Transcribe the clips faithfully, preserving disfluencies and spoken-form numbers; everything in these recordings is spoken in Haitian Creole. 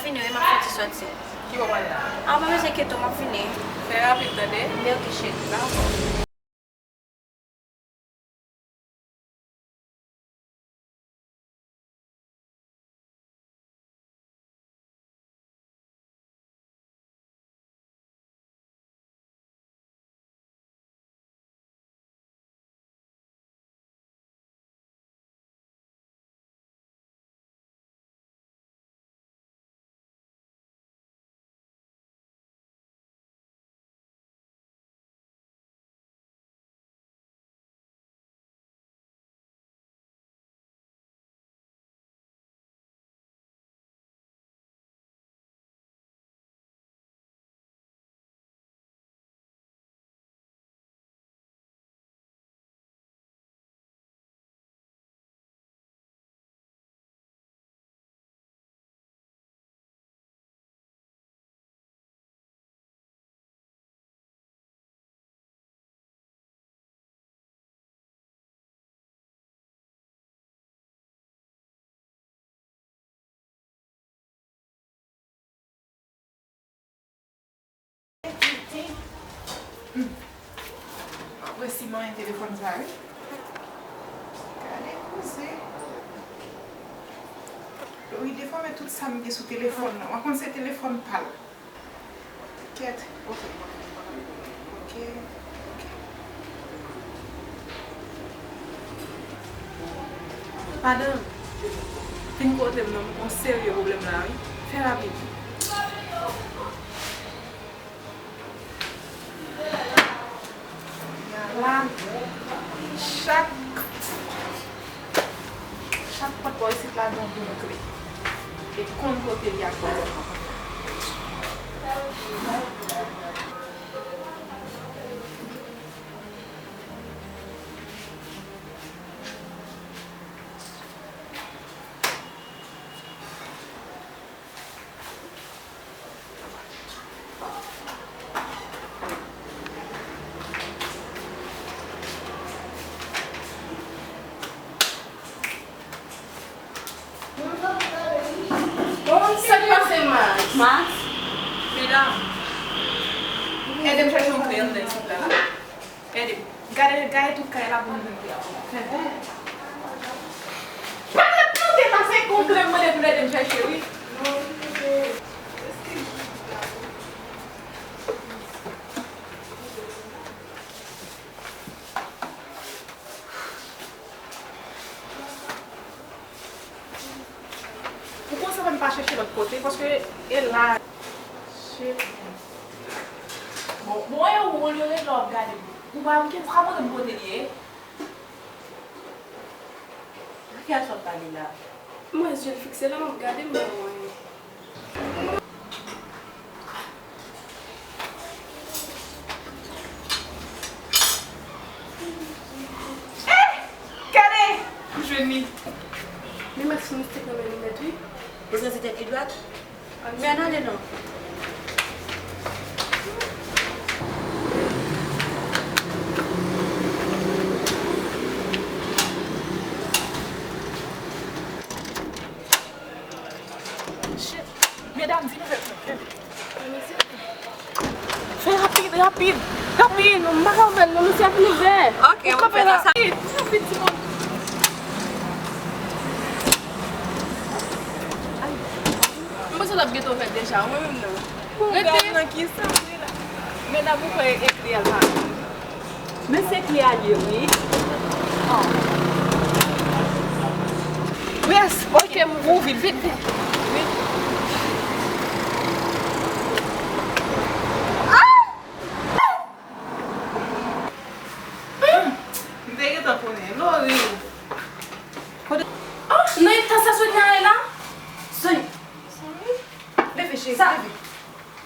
Vini wi, m ap fè ti sòti. Ki bò w pral la? A, pa bezwen enkyete w, m ap vini. Fè rapid tande. Men oke, cheri. Dakò. Mwen resi manyen telefòn sa wi. Gade koze. Wi, defòme tout sa m gen sou telefòn nan. Mwen konn se telefòn pa l. Kèt. Ok. Ok. Ok. Madanm, vin kote m non, m gon serye pwoblèm la wi. Fè rapid. La, chak, chak pòt bò isit la gen yon kle. E konn kote li ak pòt la. Sa k pase, Max? Max? Medam, ede m chèche yon kle anndan isit la, la. Gade, gade, gade tout kay la pou m jwenn kle a pou mwen. Pa t ap tande m a se gon kle m mande pou l ede m chèche, wi. Ou konn sa fè m pa chèche lòt kote, paske e la. Shit. Bon, bon, e ou, olye w ret la w ap gade. Ou pa, ou pa montre m kote li ye. Nan ki aswè w ap pale la? Mwen, je l fikse la, m ap gade, m pa wè anyen. Eh! Gade! M jwenn li. Men Max, mistik nan men li nèt, wi. Ou santi tèt li dwat? Men ann ale non. Shit. Medam, di nou fè. Fè rapid, rapid, rapid. Non, m pa ka ouvè l non, mesye ap fin ouvè. Ok, ou kanpe la. Rapid, rapid, timoun. M panse l ap gentan ouvè deja, mwen menm nan. Rete. Nan ki sa, wi la. Medam, ou kwè e kle a la? Men se kle a ye, wi. Yes, ok, m ouvri l vit, vit. Vit. Ah! M te gentan konnen. Lori. Kote? Oh, nan eta sa Sonia ye la? Sonia. Leve, cheri, leve.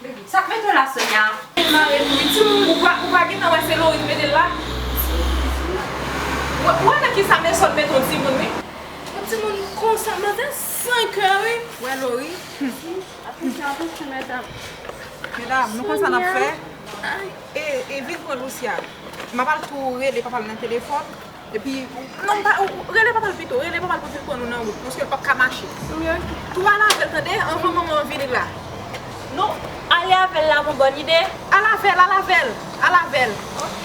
Leve. Sa k mete w la, Sonia? Mare pou li, timoun. Ou pa, ou pa gentan wè se Lori ki mete l la? Ou, ou wè nan ki sa Mason mete yon timoun, wi? Yon timoun konsa, maten san kè, wi. Wè Lori. Atann, atann, medam. Medam, nou konn sa n ap fè. Ay. E, e vin pran Lucia. M ap al tou rele papa l nan telefòn. Epi, non, pa, ou, ou, rele papa l pito, rele papa l pou l vin pran nou nan wout, paske l p ap ka mache. Wi, ok. Tou al avè l, tande, anvan manman an vini la. Non, ale avè l la, yon bòn ide. Al avè l, al avè l, al avè l. Ok.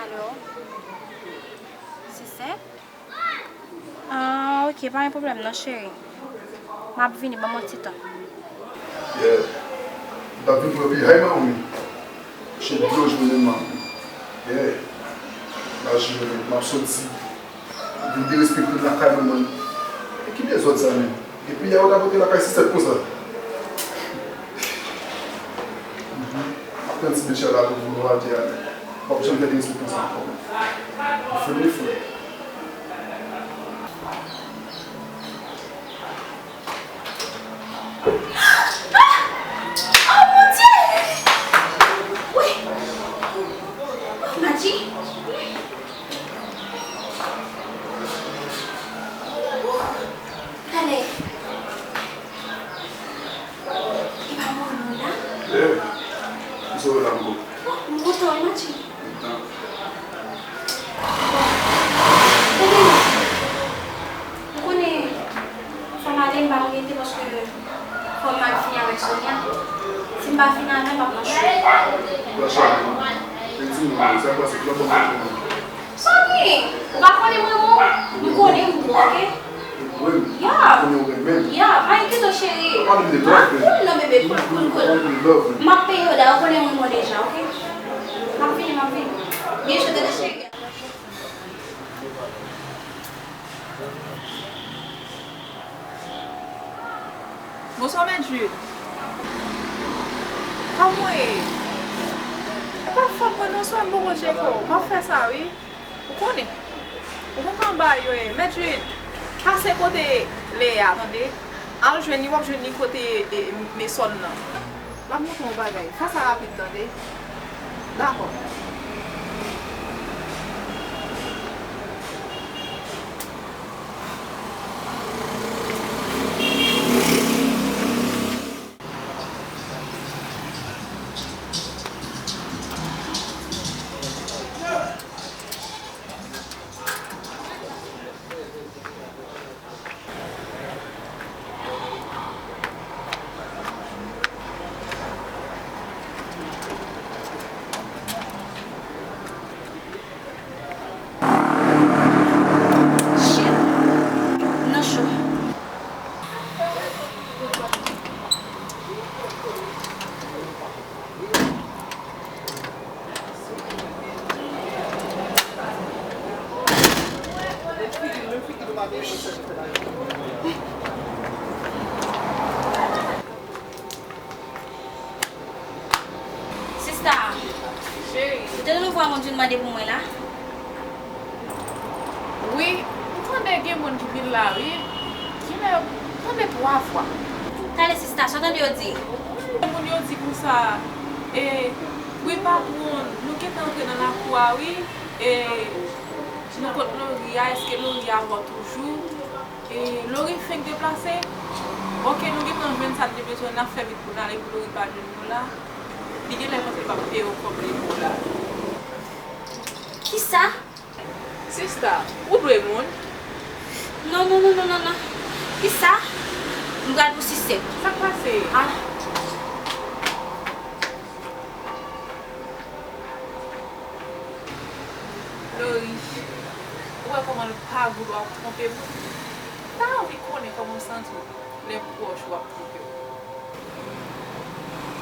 Alo? Sisè? Ah, ok, pa gen pwoblèm non, cheri. M ap vini, ban m yon ti tan. Yeah. M t ap vin pran pi hay manmi. Cheri, dlo jwenn manmi. Yeah. M ap jwenn, m ap soti. Vin derespekte m lakay mwen, man. E ki dezòd sa menm? Epi yè ou ta pote lakay sisèt konsa. Mhm. M ap pran ti bèt la pou nou al di ale. W ap janm fè derespekte konsa ankò. Ou fè m reflè. Ah! Oh, mon Dieu! Wi! Oh, Madji! Talè. E pa mwen non la? Yeah. Ou sou la ankò? Oh, m kontan wi, Madji. Kontan. Bon. Tande non. Ou konnen, fò m ale, m pa rete paske fò m al fini avèk Sonia. Si m pa fini avè l, m ap nan cho. Ou pral chale, non? E di m non, sa k pase, ki lòt bò w pral jwenn li? Sonia, ou pa konnen mwen bon? M konnen ou bon, ok? Ou renmen m? Yeah. Ou konnen ou renmen m? Yeah, pa enkyete w, cheri. Pa pale m de love, baby. Cool non, bebe, cool, cool, cool. M ap peye w dayè, ou konnen mwen bon deja, ok? M ap vini, m ap vini. Byen jwe, tande, cheri. Bonswa, Mèt Jid. Kòman w ye? E pa fòt mwen non, swa m poko tcheke w. M ap fè sa, wi. Ou konnen. Ou konn kòman bagay yo ye. Mèt Jid, pase kote Leya, tande. Al jwenn li, w ap jwenn li kote, e, mesòn nan. L ap montre w yon bagay. Fè sa rapid, tande. Dakò. Shit. M nan cho. Sista, cheri, ou te resevwa moun vin mande pou mwen la? Wi, m tande gen moun ki vin la, wi. Kilè, m tande twa fwa. Talè sista, sa w tande yo di? Moun yo di konsa, e, wi, patwon, nou gentan antre nan lakou a, wi. E, nou kot Lori a, èske Lori avè w toujou? E, Lori fenk deplase? Ok, nou gentan jwenn sa n te bezwen, n ap fè vit pou n ale pou Lori pa jwenn nou la. Li genlè panse l p ap peye w kòb li pou w la. Kisa? Sista, ou dwe moun. Non, non, non, non, non, non. Kisa? M pral pou sisèt. Sa k pase? Ah. Lori, ou wè kòman l pa gou lè w ap twonpe moun? M ta anvi konnen kòman w santi w lè pwòch ou ap twonpe w.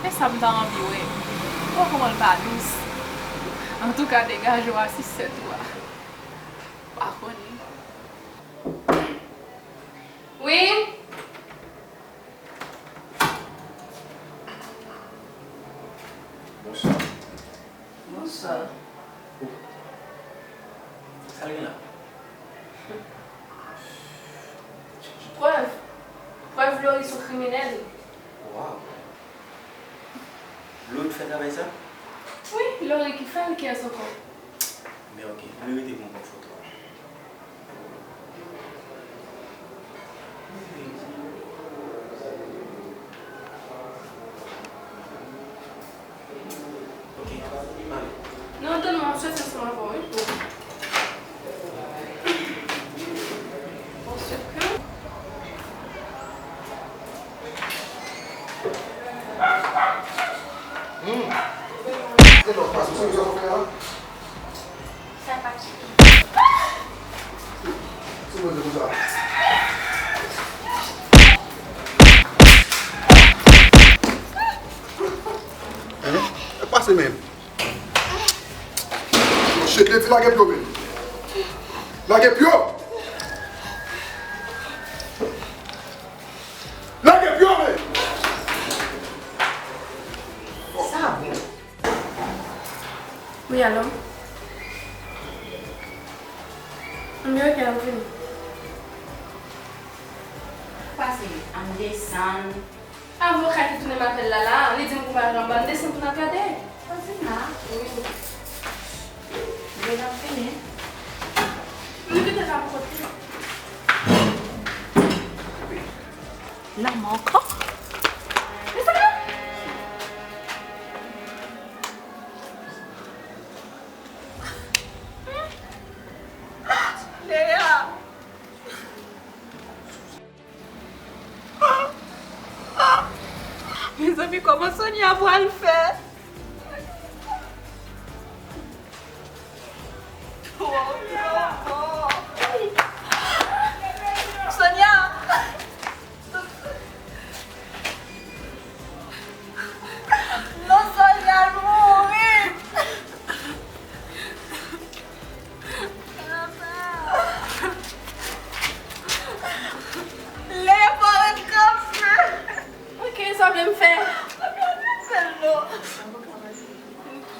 E sa m ta anvi wè. Ou wè kòman l pa dous. Antouka, degaje w a sisèt ou a. Pa konnen. Wi? Bonswa. Bonswa. Oh. Sa l gen la? Prèv. Prèv Lori se yon kriminèl. Waw. Lori k fè travay sa? Wi, Lori ki fè l, kiyès ankò? Men ok, merite pou m pran foto a. Ok, ale. Non, tann mwen, m ap soti ansanm avè w, wi. E lòt pase, se sa w fè a? Sa pa ki. Se bon, se pou sa. Hein? E pase menm. Shit, li di lage pye w men. Lage pye w. Lage pye w men. Sa bon. Wi, alo. M byen, ok, m vini. Pase, ann desann. Avoka ki tounen m apèl la la, li di m pou m al anba, ann desann pou n al gade. Ann vin la. Wi. Deja m fini. M kite l la pou kote. Lanmò ankò? Mezanmi! Lea! Mezanmi, kòman Sonia pral fè? Sonia! Non, Sonia mouri! Lè pa ret kanpe. Ok, sa w vle m fè? Fè l non.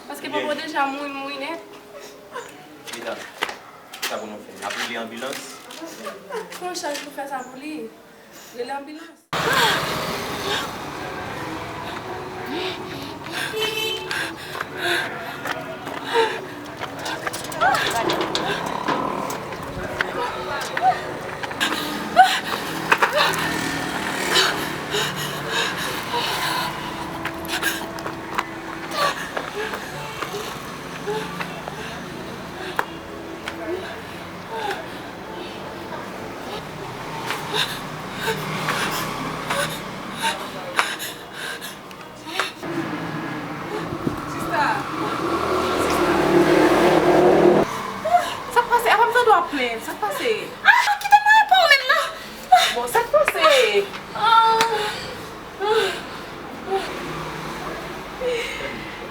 Paske papa w deja mouri, mouri nèt. Medam, sa pou nou fè? N ap rele anbilans? Pran chaj pou fè sa pou li. Rele anbilans. Sista! Sista! Sa k pase? Apa m tande w ap plenn. Sa k pase? Ah, kite m reponn ou menm nan. Bon, sa k pase? Ah.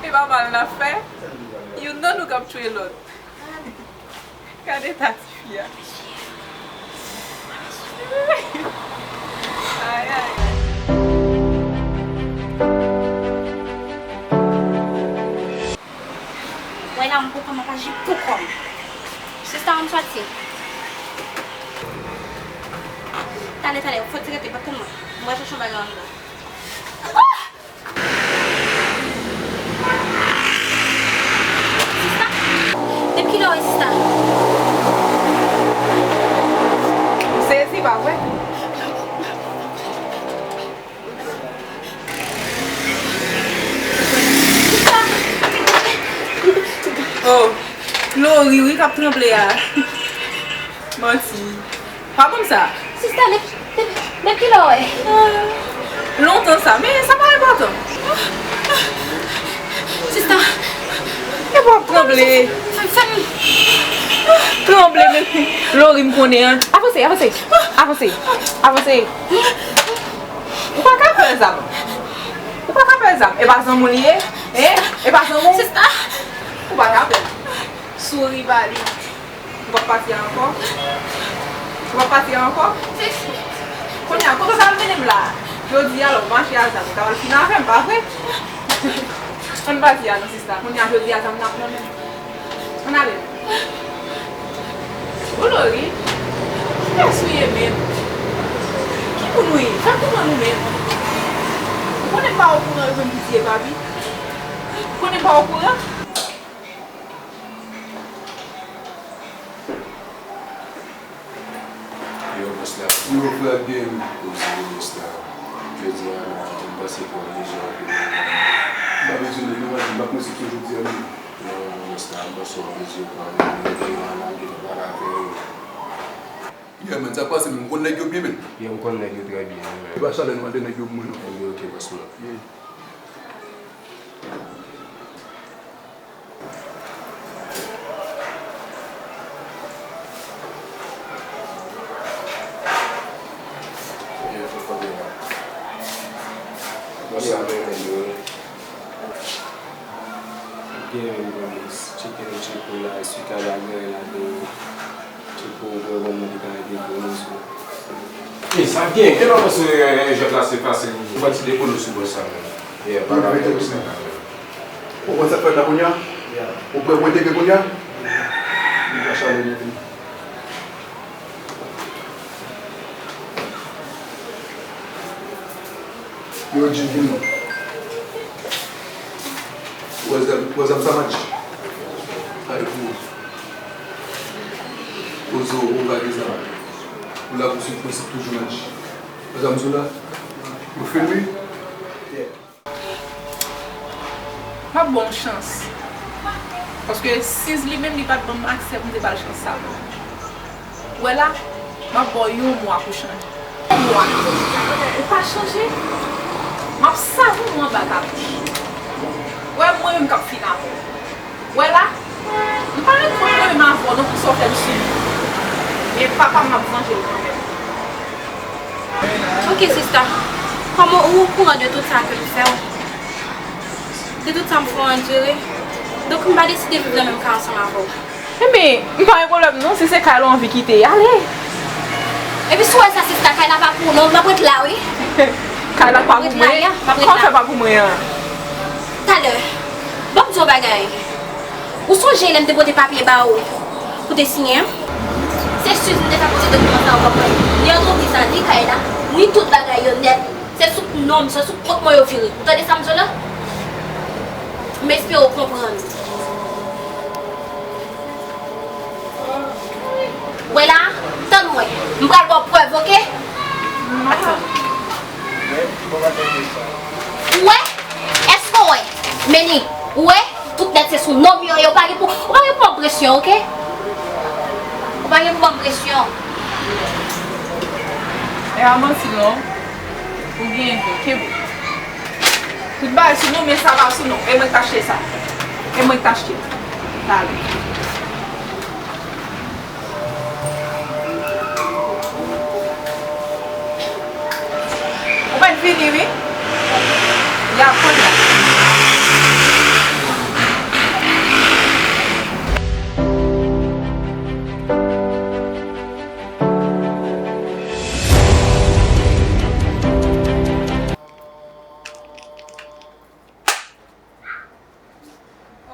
E pa mal n ap fè. Youn nan nou k ap tchwe lòt. Gade eta tifi a. Ay, ay, ay. Wè la, m poko m ap aji pou kò m. Sista, ann sòti. Talè, talè, fò ti rete, pa tann mwen. Mwen chèche yon bagay anndan. Sista, depi kilè w ye, sista? M sezi, pa vre? Oh, Lori, wi, k ap tranble a. Manti. Pa ban m sa. Sista, depi, depi, depi kilè w ye? Lontan sa, men sa pa enpòtan. Sista. Epi w ap tranble. Fè, fè m. Tranble, men. Lori, m konnen an. Avanse, avanse. Avanse. Avanse. Ou pa ka pè zam. Ou pa ka pè zam. E pa zanmi w li ye? Hein? E pa zanmi w? Sista. Ou pa ka pè. Souri ba li. Ou p ap pati a ankò? Ou p ap pati a ankò? Kounye a, kote w t al mennen m la? Jodi a, lè w mache a zam, ou ta pral fin avè m, pa vre? Ann pati a non, sista. Kounye a, jodi a, zam nan ap nan men m. Ann ale. Ou Lori, kiyès ou ye menm? Ki moun ou ye? Fè m konprann ou menm. Ou konnen m pa okouran yo menm piti e papi? Ou konnen m pa okouran? Yo, bòs la. Yo, frè Game. Koze, bòs la. Jodi a la, m panse ke w bezwen anpil. M pa bezwen li non, m ap mwen se ke jodi a menm. Non, bòs la, m panse w bezwen pran li, men m al anpil pale avè w. Yeah, man, sa k pase, men m konn nèg yo byen, men. Yeah, m konn nèg yo trè byen, wi, men. E pa chalè nou mande nèg yo pou mwen, non. Ebyen, ok, bòs la. Yeah. Gen yon bon tcheke nou tcheke la, eswit la bagay la, tcheke w bon, bon, moun ki ka ede pou nou, so. E sa gen, gen lòt se jèt la, se fasil. Ou fè ti dekolo sou bò sa menm. Yeah, pa ka fè sa. Ou konn sa k fèt la kounye a? Ou pran pwente ke kounye a? Li pa chale non plis. Yo di vin non. Wè zam, wè zam sa match. Kay pou ou. Ozo, ou gade zam. Ou la pou sou prensip toujou match. Wè zam sou la. Yo fini. Yeah. M ap ba w chans. Paske Siz li menm li pa t ban m aksè pou m te ba l chans sa non. Ou wè la, m ap ba w yon mwa pou chanje. Yon mwa. Ou pa chanje, m ap save w anba kabouch. Ou wè mwen menm k ap fin avè w. Ou wè la, m pa ret mwen menm avè w non pou sa w fè m sibi. Men papa m ap vanje l kanmenm. Ok sista, kòm ou okouran de tout sa ke m fè w, de tout sa m fè w andire, donk m pa deside viv nan menm kay ansanm avè w. Ebyen, m pa gen pwoblèm non, si se kay la w anvi kite, ale. Epi si w wè sa sista, kay la pa pou ou non, m ap ret la wi. Kay la pa pou mwen? Kòman fè pa pou mwen an? Talè, ban m di w yon bagay. Ou sonje lè m te pote papye ba ou pou te siyen an? Se Siz m te fè pote dokiman sa yo, w konprann? Ni antrepriz la, ni kay la, ni tout bagay yo nèt. Se sou non m, se sou kont mwen yo vire. Ou tande sa m di w la? M espere w konprann. Wè la, tann mwen. M pral ba w prèv, oke? Ou wè? Èske w wè? Meni, ou wè? Tout nèt se sou non m yo ye, ou pa gen pou, ou pa gen pou ban m presyon, oke? Ou pa gen pou ban m presyon. E pa manti non. Ou gen vre, kenbe. Tout bagay sou non, men sa pa sou non. E mwen k t achte sa. E mwen k t achte. Talè. Ou mèt vini wi. Y ap konn la.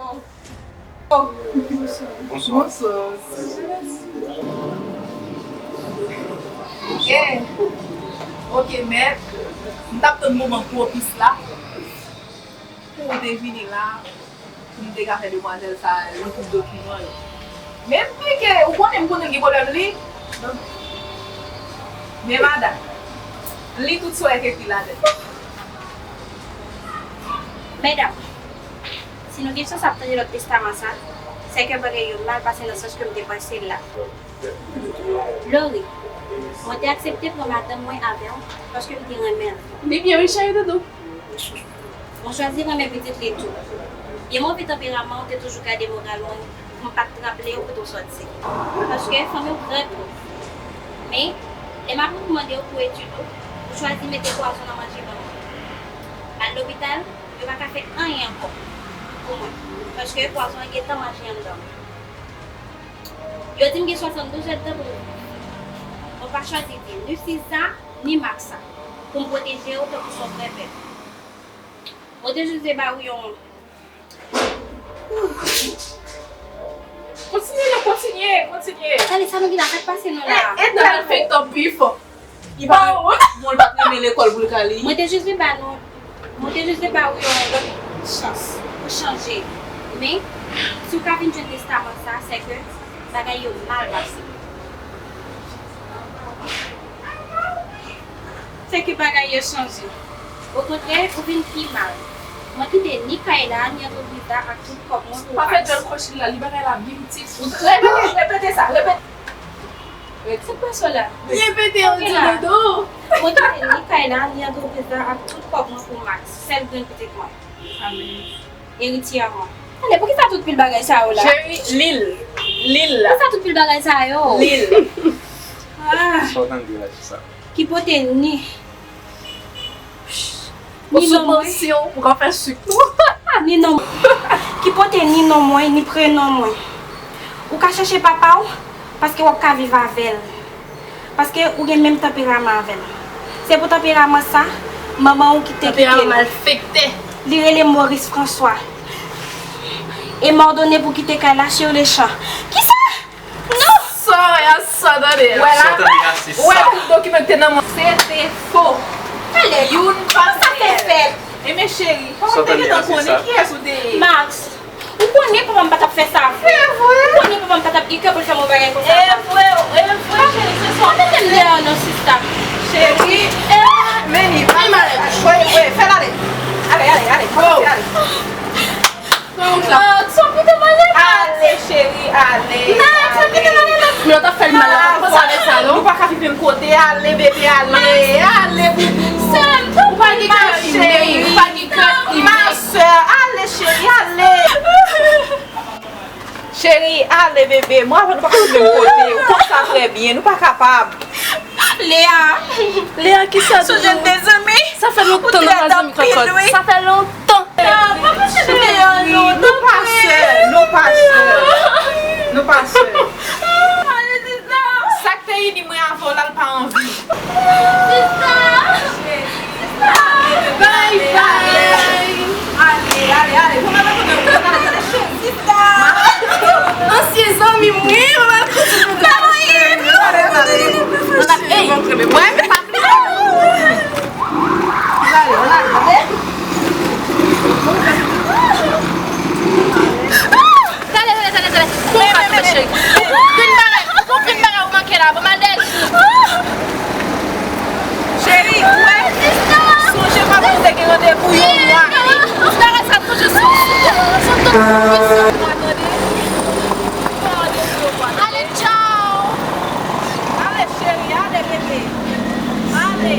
Oh. Oh. Bonswa. Bonswa. Yeah. Ok, mèt. M t ap tann moman pwopis la pou w te vini la, pou m te ka fè demwazèl sa li tout dokiman yo. Men m pike, ou konnen m konnen l gen pwoblèm li. Men madanm, li tout sa w wè k ekri ladan l. Medam, si nou gen chans ap tande lòt testaman sa, sèke bagay yo mal pase nan sans ke m te panse l la. Lori, mwen te aksepte pran madanm mwen avè w paske m te renmen l. Li byen wi cheri doudou. Mwen chwazi renmen pitit li tou. Byen move tanperaman w te toujou gade moral mwen pou m pa t raple w kote w sòti. Paske fanmi w trè twòp. Men, lè m ap rekomande w pou etid ou, ou chwazi mete pwazon nan manje ban mwen. Al lopital, yo pa ka fè anyen ankò pou mwen, paske pwazon an gentan manje anndan m. Yo di m gen swasanndouz èdtan pou m viv. Mwen pa chwazi di ni Siza, ni Maksa, pou m pwoteje yo tankou sa w trè pè. Mwen te jis vle ba ou yon. Kontinye non, kontinye, kontinye. Tande sa nou gen la, sa k pase nou la? E, e, tande fèk tanp pi fò. Li pa wont. Bon, li pa t renmen lekòl pou l ka li. Mwen te jis vin ba nou, mwen te jis vin ba ou yon lòt chans pou chanje. Men, si w ka vin jwenn testaman sa, sèke bagay yo mal pase. Sèke bagay yo chanje. Okontrè, ou vin pi mal. Mwen kite ni kay la, ni antrepriz la ak tout kòb mwen pou Max. Pa fè djòl kòch li la, li bagay la byen pitit. Ou trè byen. Repete, repete sa, repete. Repete sa la. Repete, on di dodo. Mwen kite ni kay la, ni antrepriz la ak tout kòb mwen pou Max, sèl grenn pitit mwen. Amen. Eritye a mwen. Tande, poukisa tout pil bagay sa yo la? Cheri, li l. Li l la. Poukisa tout pil bagay sa yo? Li l. Ah. Sa w tande la, se sa. Ki pote ni. Ni non mwen. Ou ka fè sik tou. Ni non mwen. Ki pote ni non mwen, ni prenon mwen. Ou ka chèche papa w, paske w ap ka viv avè l. Paske ou gen menm tanperaman avè l. Se pou tanperaman sa, manman w kite kite l. Tanperaman malfektè. Li rele Maurice François. E m òdone pou kite kay la sur le champ. Kisa? Non! Sa w wè a sa, tande a. Wè la, wè tout dokiman ki te nan men w. Se te fo. Youn pa te fèt. Ebyen cheri, papa m te gentan konnen kiyès ou te ye. Max, ou konnen papa m pa t ap fè sa vre. Se vre. Ou konnen papa m pa t ap gen kè pou l fè m yon bagay konsa. E vre, e vre, cheri, se sa. Pa mete m deyò non, sista. Cheri. Men li, pa, fè l ale. Ale, ale, ale. Kòmanse ale. Max, w ap kite m ale, Max. Ale, cheri, ale. Max, w ap kite m ale, Max. Men w t ap fè l mal la, pa panse avèk sa, non. Nou pa ka viv menm kote. Ale, bebe, ale. Ale, boubou. Sè m, ou pa gen kè imen, ou pa gen kè imen. Ma sè, ale, cheri, ale. Cheri, ale, bebe. Mwen avè w, nou pa ka viv menm kote. Ou konn sa trè byen. Nou pa kapab. Lea. Lea, kisa? Sonje n te zanmi. Sa fè lontan nou pa zanmi ankò. Sa fè lontan. Cheri, nou pa sè, nou pa sè. Nou pa sè. Sa k te ini mwen avè w la, l pa anvi. Bye bye. Ale, ale, ale. Ansyen zanmi m wi, mwen pa konn si nou ta. Ey, mwen pa. Tande, tande, tande, tande. Gon bagay, gon bagay ou manke la, ban m al dèyè l. Cheri, ou wè? Sonje papa m te gen randevou yon mwa. Ti bagay sa toujou sou, sou, sou tout. Ale, tchaw. Ale, cheri, ale, bebe. Ale.